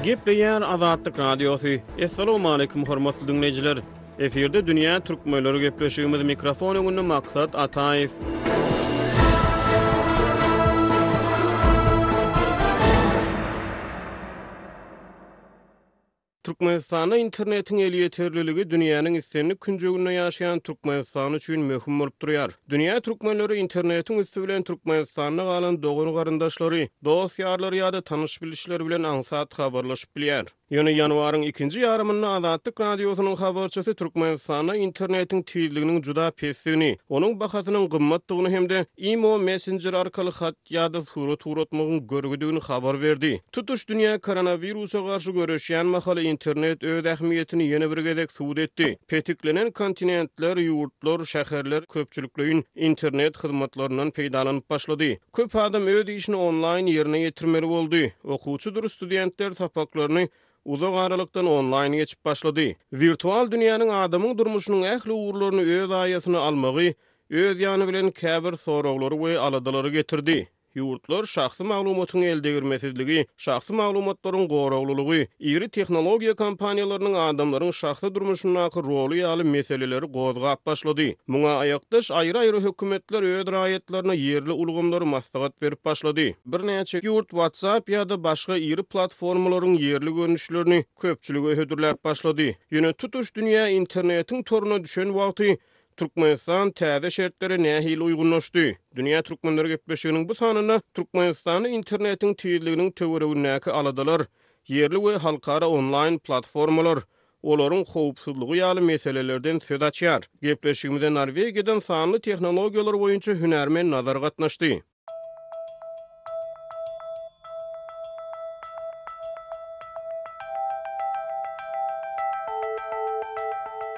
Gepleýär Azatlyk Radiosy. Assalamualaikum hormatly diňleýjiler. Efirde dünýä türkmenleri gepleşigimiz mikrofon öňünde Maksat Ataýew. Türkmenistanda internetiň elýeterliligi dünýäniň islendik künjeginde ýaşaýan türkmenistanly üçin möhüm bolup durýar. Dünýä türkmenleri internetiň üsti bilen Türkmenistanda galan dogan-garyndaşlary, dost-ýarlary ýa-da tanyş-bilişleri bilen aňsat habarlaşyp bilýär. Ýöne ýanwaryň ikinji ýarymynda Azatlyk Radiosynyň habarçysy Türkmenistanda internetiň tizliginiň juda pesdigini, onuň bahasynyň gymmatdygyny hem-de imo messenjeri arkaly hat ýa-da surat ugratmagyň görgüdigini habar berdi. Tutuş dünýä koronawirusa garşy göreşýän mahaly internet öz ähmiýetini ýene bir gezek subut etdi. Petiklenen kontinentler, ýurtlar, şäherler köpçülikleýin internet hyzmatlaryndan peýdalanyp başlady. Köp adam öz işini onlaýn ýerine ýetirmeli boldy. Okuwçydyr studentler sapaklaryny uzak aralykdan onlaýn geçip başlady. Wirtual dünýäniň adamyň durmuşynyň ähli ugurlaryny öz aýasyna almagy öz ýany bilen käbir soraglary we aladalary getirdi. Ýurtlar şahsy maglumatyň eldegirmesizligi, şahsy maglumatlaryň goraglylygy, iri tehnologiýa kompaniýalarynyň adamlaryň şahsy durmuşyndaky roly ýaly meseleleri gozgap başlady. Muňa aýakdaş aýry-aýry hökümetler öz raýatlaryna ýerli ulgamlary maslahat berip başlady. Birnäçe ýurt WhatsApp ýa-da başga iri platformalaryň ýerli görnüşlerini köpçülige hödürläp başlady. Ýöne tutuş dünýä internetiň toruna düşen wagty Türkmenistan täze şertlere nähili uýgunlaşdy? Dünýä türkmenleri gepleşiginiň bu sanynda Türkmenistanda internetiň tizliginiň töweregindäki aladalar, ýerli we halkara onlaýn platformalar, olaryň howpsuzlygy ýaly meselelerden söz açýar. Gepleşigimize Norwegiýadan sanly tehnologiýalar boýunça hünärmen Nazar gatnaşdy.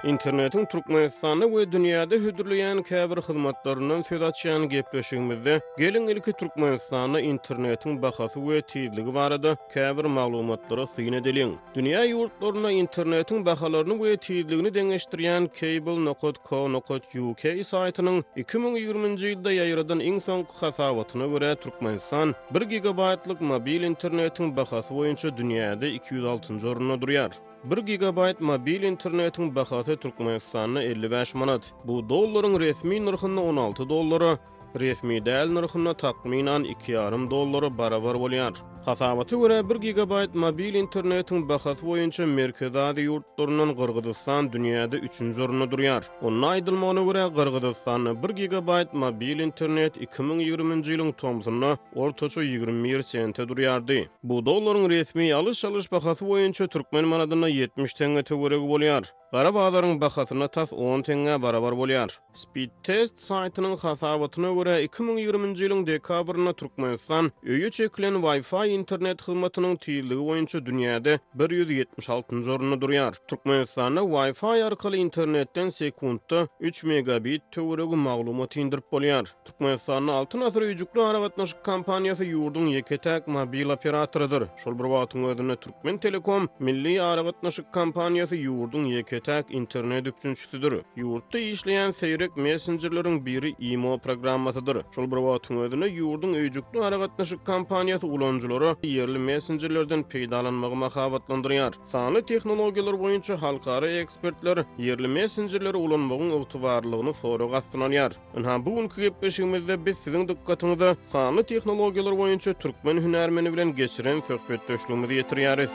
Internetiň Türkmenistanda we dünýäde hödürleýän käbir hyzmatlaryndan söz açýan gepleşigimizde, geliň ilki Türkmenistanda internetiň bahasy we tizligi barada käbir maglumatlara syn edeliň. Dünýä ýurtlarynda internetiň bahalaryny we tizligini deňeşdirýän Cable nokat co nokat uk saýtynyň 2020-nji ýylda ýaýradan iň soňky hasabatyna görä, Türkmenistan bir gigabaýtlyk mobil internetiň bahasy boýunça dünýäde 206-njy orunda durýar. Bir gigabaýt mobil internetiň bahasy Türkmenistanda 55 manat. Bu dollaryň resmi nyrhynda 16 dollara, resmi däl nyrhynda takmynan iki ýarym dollara barabar bolýar. Hasabata görä, bir gigabaýt mobil internetiň bahasy boýunça Merkezi Aziýa ýurtlaryndan Gyrgyzystan dünýäde üçünji orunda durýar. Onda aýdylmagyna görä, Gyrgyzystanda bir gigabaýt mobil internet 2020-nji ýylyň tomsunda ortaça 21 sente durýardy. Bu dollaryň resmi alyş-çalyş bahasy boýunça türkmen manadynda 70 teňňe töweregi bolýar. Gara bazaryň bahasyna tas on teňňä barabar bolýar. Speedtest saýtynyň hasabatyna görä, 2020-nji ýylyň dekabrynda Türkmenistan öýe çekilen Wi-Fi internet hyzmatynyň tizligi boýunça dünýäde 176-njy orunda durýar. Türkmenistanda Wi-Fi arkaly internetden sekuntda üç megabit töweregi maglumat indirip bolýar. Türkmenistanda Altyn asyr öýjükli aragatnaşyk kompaniýasy ýurduň ýeke-täk mobil operatorydyr. Şol bir wagtyň özünde Türkmentelekom milli aragatnaşyk kompaniýasy ýurduň ýeke-täk internet üpjünçisidir. Ýurtda işleýän seýrek messenjerleriň biri Imo programmasydyr. Şol bir wagtyň özünde ýurduň öýjükli aragatnaşyk kompaniýasy ulanyjylara ýerli messenjerlerden peýdalanmagy mahabatlandyrýar. Sanly tehnologiýalar boýunça halkara ekspertler ýerli messenjerleri ulanmagyň ygtybarlylygyny sorag astyna alýar. Ynha, bu günki gepleşigimizde biz siziň dykgatyňyza sanly tehnologiýalar boýunça türkmen hünärmeni bilen geçiren söhbetdeşligimizi ýetirýäris.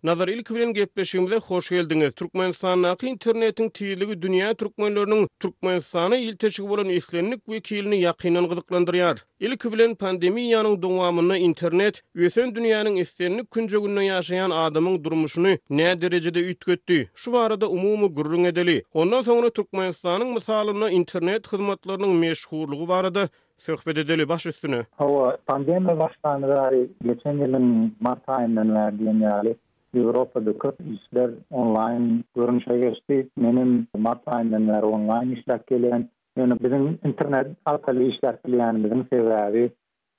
Nazar ilki bilen gepleşigimize hoş geldiňiz. Türkmenistandaky internetiň tizligi dünýä türkmenleriniň Türkmenistana ilteşigi bolan islendik wekilini ýakyndan gyzyklandyrýar. Ilki bilen pandemiýanyň dowamynda internet ösen dünýäniň islendik künjeginde ýaşaýan adamyň durmuşyny näderejede üýtgetdi? Şu barada umumy gürrüň edeli. Ondan soňra Türkmenistanyň mysalynda internet hyzmatlarynyň meşhurlygy barada söhbet edeli. Baş üstüne. Hawa, pandemiýa başlany bäri, geçen ýylyň mart aýyndan bäri diýen ýaly Ýewropada köp işler onlaýn görnüşe geçdi. Menem mart aýyndan bäri onlaýn işläp gelýän. Ýöne biziň internet arkaly işläp bilýänimiziň sebäbi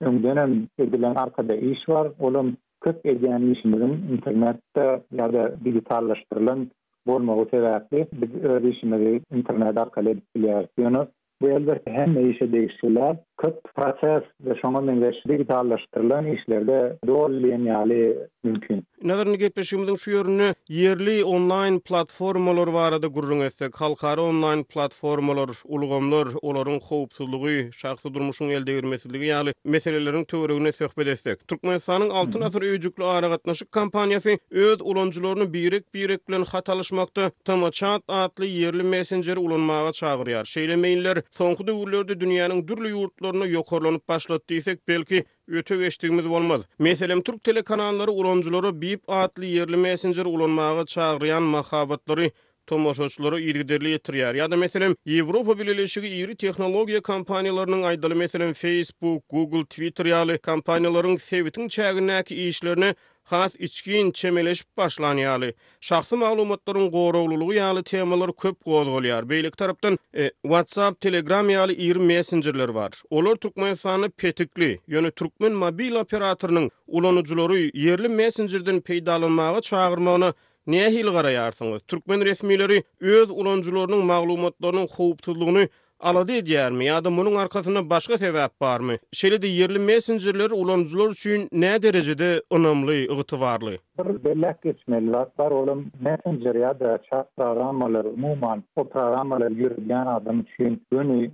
öňdenem edilen arkada iş bar, olam köp edýän işimiziň internetde ýa-da digitallaşdyrylan. bolmagy sebäpli biz öz işimizi internet arkaly edip bilýäris. Ýöne bu elbetde hemme işe degişli däl. Köp proses we şoňa meňzeş digitallaşdyrylan işlerde doly diýen ýaly mümkin. Nazar indi gepleşigimiziň şu ýerinde ýerli onlaýn platformalar barada gürrüň etsek. Halkara onlaýn platformalar, ulgamlar, olaryň howpsuzlygy, şahsy durmuşyň eldegirmesizligi ýaly meseleleriň töwereginde söhbet etsek. Türkmenistanyň Altyn asyr öýjükli aragatnaşyk kompaniýasy öz ulanyjylaryny birek-birek bilen hat alyşmakda TMChat atly ýerli messenjeri ulanmaga çagyrýar. Şeýle meýiller soňky döwürlerde dünýäniň dürli ýurtlarynda ýokarlanyp başlady diýsek, belki, öte geçdigimiz bolmaz. Meselem, türk telekanallary ulanyjylara Bip atly ýerli messenjeri ulanmaga çagyrýan mahabatlary tomaşaçylara yzygiderli ýetirýär. Ýa-da meselem, Ýewropa Bileleşigi iri tehnologiýa kompaniýalarynyň, aýdaly meselem, Facebook, Google, Twitter ýaly kompaniýalaryň sebitiň çägindäki işlerine has içgin çemeleşip başlan ýaly. Şahsy maglumatlaryň goraglylygy ýaly temalar köp gozgalýar. Beýleki tarapdan, WhatsApp, Telegram ýaly iri messenjerler bar. Olar Türkmenistanda petikli, ýöne türkmen mobil operatorynyň ulanyjylary ýerli messenjerden peýdalanmaga çagyrmagyna nähili garaýarsyňyz? Türkmen resmileri öz ulanyjylarynyň maglumatlarynyň howpsuzlygyny alada edýärmi ýa-da munuň arkasynda başga sebäp barmy? Şeýle-de ýerli messenjerler ulanyjylar üçin näderejede ynamly, ygtybarly? Bir belläp geçmeli zat bar, olam messenjer ýa-da çat programmalary umuman o programmalary ýöredýän adam üçin göni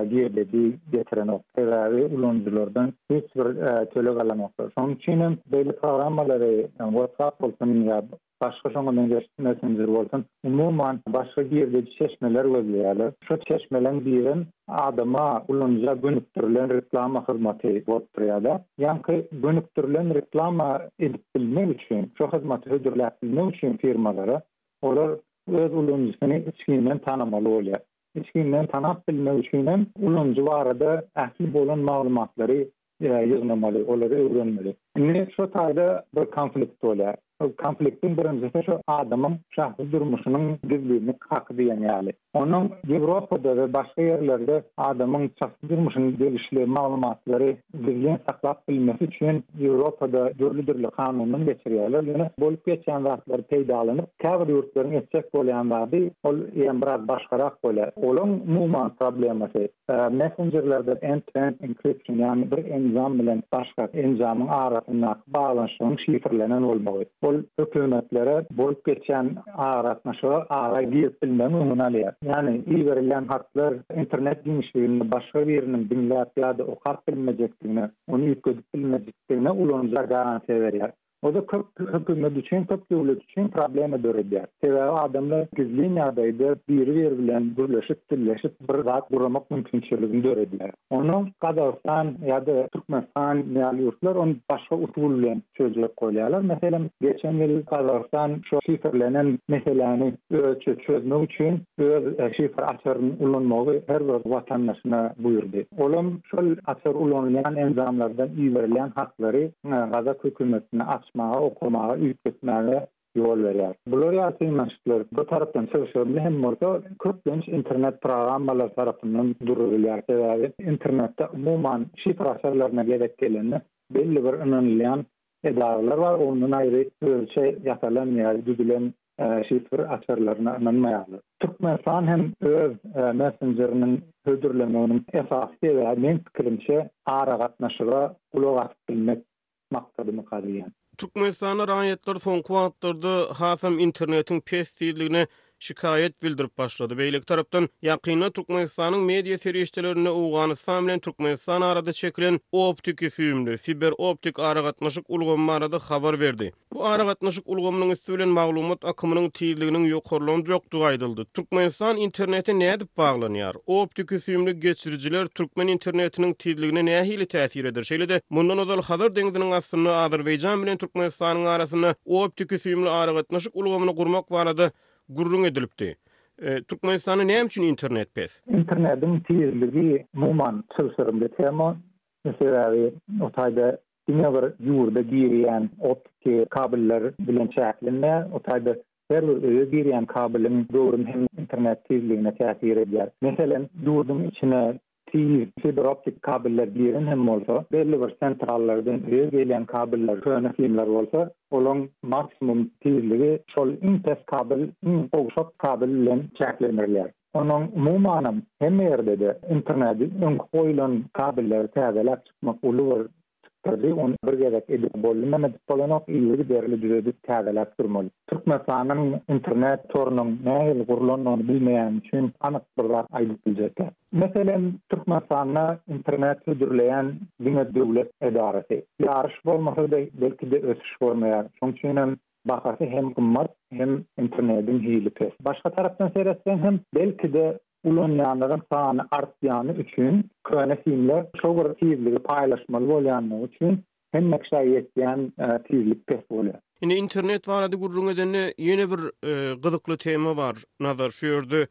girdeji getirenok. Sebäbi ulanyjylardan hiç bir töleg alanoklar. Şonuň üçin hem beýle programmalary WhatsApp bolsun ýa başga şoňa meňzeş messenjer bolsun, umuman başga girdeji çeşmeler gözleýärler. Şo çeşmeleň birem adama, ulanyja gönükdirilen reklama hyzmaty bolup durýar-da. Ýaňky gönükdirilen reklama edip bilmek üçin, şo hyzmaty hödürläp bilmek üçin firmalara, olar öz ulanyjysyny içginden tanamaly bolýar. Içginden tanap bilmek üçin hem ulanyjy barada ähli bolan maglumatlary ýygnamaly, olary öwrenmeli. Indi şo taýda bir konflikt bolýar. Ol konfliktiň birinjisi şu adamyň şahsy durmuşynyň gizlinlik haky diýen ýaly. Onuň Ýewropada we başga ýerlerde adamyň şahsy durmuşyna degişli maglumatlary gizlin saklap bilmesi üçin Ýewropada dürli-dürli kanundan geçirýärler. Ýöne bolup geçýän zatlary peýdalanyp, käbir ýurtlaryň etjek bolýan zady ol ýa biraz başgarak bolýar. Olaň umuman problemasy Messenjerlerde end-to-end encryption, ýagny bir enjam bilen başga enjamyň arasyndaky baglanyşygyň şifrlenen bolmagy. Ol hökümetlere bolup geçýän aragatnaşyga ara girip bilmegiň öňüni alýar. Ýagny iberilýän hatlar internet giňişliginde başga biriniň diňläp ýa-da okap bilmejekdigine, ony üýtgedip bilmejekdigine ulanyja garantiýa berýär. O-da köp hökümet üçin, köp döwlet üçin problema döredýär. Sebäbi adamlar gizlin ýagdaýda biri-biri bilen gürleşip, dilleşip bir zat guramak mümkinçiligini döredýär. Onnoň Gazagystan ýa-da Türkmenistan ýaly ýurtlar ony başga usul bilen çözjek bolýarlar. Meselem, geçen ýyl Gazagystan şo şifrlenen meseläni özçe çözmek üçin öz şifr açaryny ulanmagy her bir watandaşyna buýurdy. Olam şol açar ulanylýan enjamlardan iberilýän hatlary gazak hökümetine açmaga, okamaga, üýtgetmäge ýol berýär. Bular ýaly synanyşyklar bir tarapdan çylşyrymly hem bolsa, köplenç internet programmalary tarapyndan duruzylýar. Sebäbi internetde umuman şifr açarlaryna gezek gelende belli bir ynanylýan edaralar bar, ondan aýry özüçe ýasalan ýa düzülen şifr açarlaryna ynanmaýarlar. Türkmenistan hem öz messenjeriniň hödürlemeginiň esasy sebäbi, meň pikirimçe, aragatnaşyga gulak asyp bilmek maksadymyka diýýän. Türkmenistanda raýatlar soňky wagtlarda hasam internetiň pes tizligine şikaýat bildirip başlady. Beýleki tarapdan, ýakynda Türkmenistanyň media serişdelerinde Owganystan bilen Türkmenistan arada çekilen optiki süýümli, fiber optik aragatnaşyk ulgamy barada habar berdi. Bu aragatnaşyk ulgamynyň üsti bilen maglumat akymynyň tizliginiň ýokarlanjakdygy aýdyldy. Türkmenistan internete nädip baglanýar? Optiki süýümli geçirijiler türkmen internetiniň tizligine nähili täsir eder? Şeýle-de, mundan ozal Hazar deňziniň astynda Azerbaýjan bilen Türkmenistanyň arasynda optiki süýümli aragatnaşyk ulgamyny gurmak barada gürrüň edilipdi. Türkmenistanda näme üçin internet pes? Internetiň tizligi umuman çylşyrymly tema. Sebäbi o taýda diňe bir ýurda girýän optiki kabeller bilen çäklenmeýär. O taýda her bir öýe girýän kabeliň göwrümi hem internet tizligine täsir edýär. Meselem, ýurduň içine. tiz fiberoptik kabeller giren hem bolsa, belli bir sentrallardan öýe gelýän kabeller köne simler bolsa, olaň maksimum tizligi şol iň pes kabel, iň gowşak kabel bilen çäklendirilýär. Onuň umumanam hemme ýerde-de internedi öňki goýlan kabelleri täzeläp çykmak uly bir çykdajy, ony bir gezek edip boldumam edip bolanok, yzygiderli düzedip täzeläp durmaly. Türkmenistanyň internet torunyň nähili gurlandygyny bilmeýänim üçin anyk bir zat aýdyp biljek däl. Meselem, Türkmenistanda internet hödürleýän diňe döwlet edarasy. Ýaryş bolmasa-da belki-de ösüş bolmaýar. Şoň üçinem Bahasy hem gymmat, hem internediň hili pes. Başga tarapdan seretseň hem, belki-de, ulanýanlaryň sany artýany üçin, köne simler şo bir tizligi paýlaşmaly bolýanlygy üçin, hemme kişä ýetýän tizlik pes bolýar. Indi internet barada gürrüň edende, ýene bir gyzykly tema bar, Nazar, şu ýerde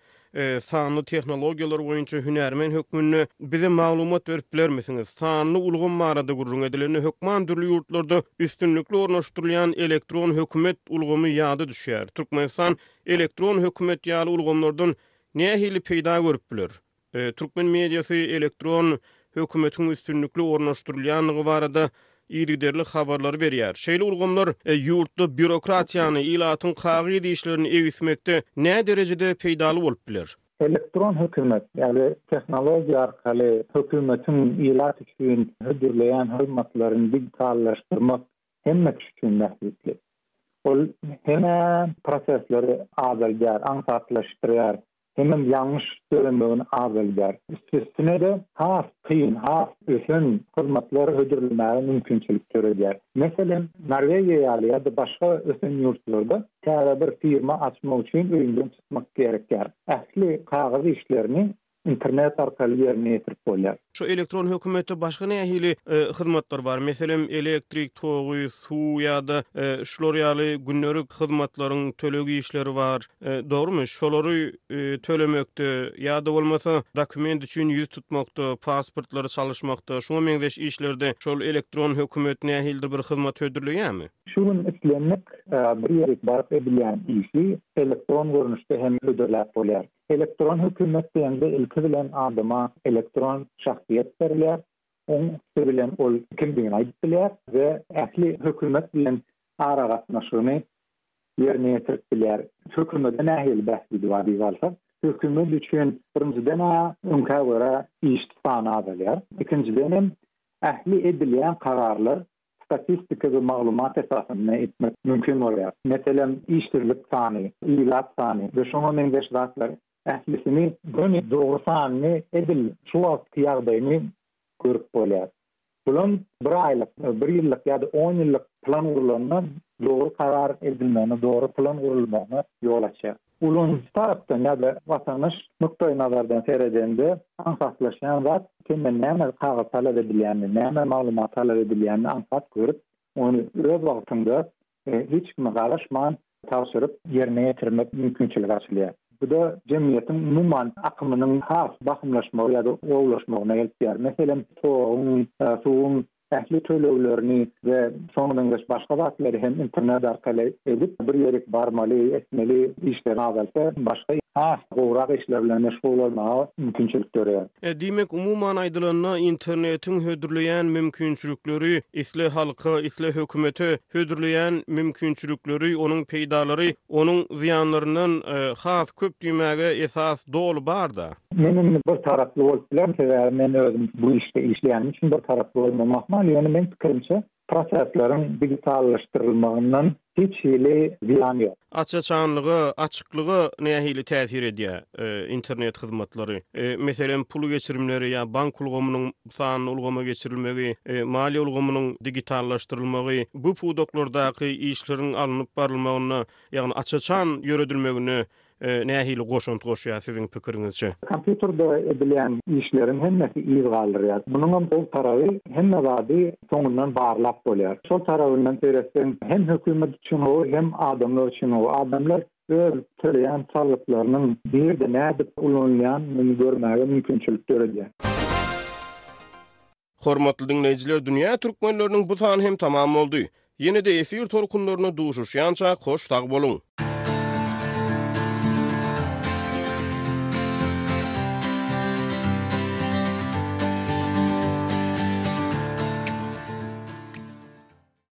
Sanly tehnologiýalar boýunça hünärmen hökmünde bize maglumat berip bilermisiňiz? Sanly ulgam barada gürrüň edilende hökman dürli ýurtlarda üstünlikli ornaşdyrylýan elektron hökümet ulgamy ýada düşýär. Türkmenistan elektron hökümet ýaly ulgamlardan nähili peýda görüp biler? Türkmen mediasy elektron hökümetiň üstünlikli ornaşdyrylýandygy barada yzygiderli habarlary berýär. Şeýle ulgamlar ýurtda býurokratiýany, ilatyň kagyz işlerini egismekde näderejede peýdaly bolup biler? Elektron hökümet, ýagny tehnologiýa arkaly hökümetiň ilat üçin hödürleýän hyzmatlaryny digitallaşdyrmak hemme kişi üçin bähbitli. Ol hem-ä prosesleri azaldýar, aňsatlaşdyrýar, hemem ýalňyş döremegini azaldýar. Üstesine-de, has kyn, has ösen hyzmatlar hödürlemäge mümkinçilik döredýär. Meselem, Norwegiýa ýaly ýa-da başga ösen ýurtlarda täze bir firma açmak üçin öýüňden çykmak gerekýär. Ähli kagyz işlerini internet arkaly ýerine ýetirip bolýar. Şu elektron hökümetde başga nähili hyzmatlar bar? Meselem, elektrik togy, suw ýa-da şular ýaly gündelik hyzmatlaryň töleg işleri bar. Dogrumy? Şolary tölemekde ýa-da bolmasa dokument üçin ýüz tutmakda, pasportlary çalyşmakda, şuňa meňzeş işlerde şol elektron hökümet nähilidir bir hyzmat hödürleýärmi? Şu gün islendik bir ýerik baryp edilýän işi elektron görnüşde hem hödürläp bolýar. Elektron hökümet diýende ilki bilen adama elektron şahsyýet berilýär. Oň üsti bilen ol kimdigini aýdyp bilýär we ähli hökümet bilen aragatnaşygyny ýerine ýetirip bilýär. Hökümede nähili bähbidi bar diýip alsak, hökümet üçin birinjiden-ä öňkä görä işçi sany azalýar. Ikinjidenem ähli edilýän kararlar statistika we maglumat esasynda etmek mümkin bolýar. Meselem, işsizlik sany, ilat sany we şoňa meňzeş zatlar ählisini göni dogry sanyny edil şu wagtky ýagdaýyny görüp bolýar. Bulam bir aýlyk, bir ýyllyk ýa-da on ýyllyk plan gurlanda dogry karar edilmegine, dogry plan gurulmagyna ýol açýar. Ulanyjy tarapdan ýa-da watandaş nukdaýnazardan seredende aňsatlaşýan zat senden näme kagyz talap edilýänini, näme maglumat talap edilýänini aňsat görüp, ony öz wagtyňda hiç kime garaşman tabşyryp ýerine ýetirmek mümkinçiligi açylýar. Bu-da jemgyýetiň umuman akymynyň has bahymlaşmagy ýa-da gowulaşmagyna eltýär. Meselem, toguň, suwuň ähli töleglerini we şoňa meňzeş başga zatlary hem internet arkaly edip, bir ýerik barmaly, etmeli işleri azalsa, başga has gowrak işler bilen meşgul bolmaga mümkinçilik döreýär. Diýmek, umuman aýdylanda, internetiň hödürleýän mümkinçilikleri isle halka, isle hökümete hödürleýän mümkinçilikleri, onuň peýdalary onuň zyýanlaryndan has köp diýmäge esas doly bar-da. Men indi bir taraply bolup bilerin, sebäbi men özüm bu işde işleýänim üçin bir taraply bolmagym ahmal, ýöne meň pikirimçe, prosesleriň digitallaşdyrylmagyndan hiç hili zyýan ýok. Aç-açanlyga, açyklyga nähili täsir edýär internet hyzmatlary? Meselem, pul geçirimleri ýa bank ulgamynyň sanly ulgama geçirilmegi, maliýe ulgamynyň digitallaşdyrylmagy bu pudaklardaky işleriň alnyp barylmagynda, ýagny aç-açan ýöredilmeginde nähili goşant goşýar siziň pikiriňizçe? Kompýuterde edilýän işleriň hemmesi yz galdyrýar. Munuňam gowy taraby hemme zady soňundan barlap bolýar. Şol tarabyndan seretseň hem hökümet üçin gowy hem adamlar üçin gowy. Adamlar öz töleýän salgytlarynyň nirde nädip ulanylýanyny görmäge mümkinçilik döredýär. Hormatly diňleýjiler Dünýä Türkmenleriniň bu sany hem tamam boldy. Ýene-de efir tolkunlarynda duşuşýançak hoş sag boluň!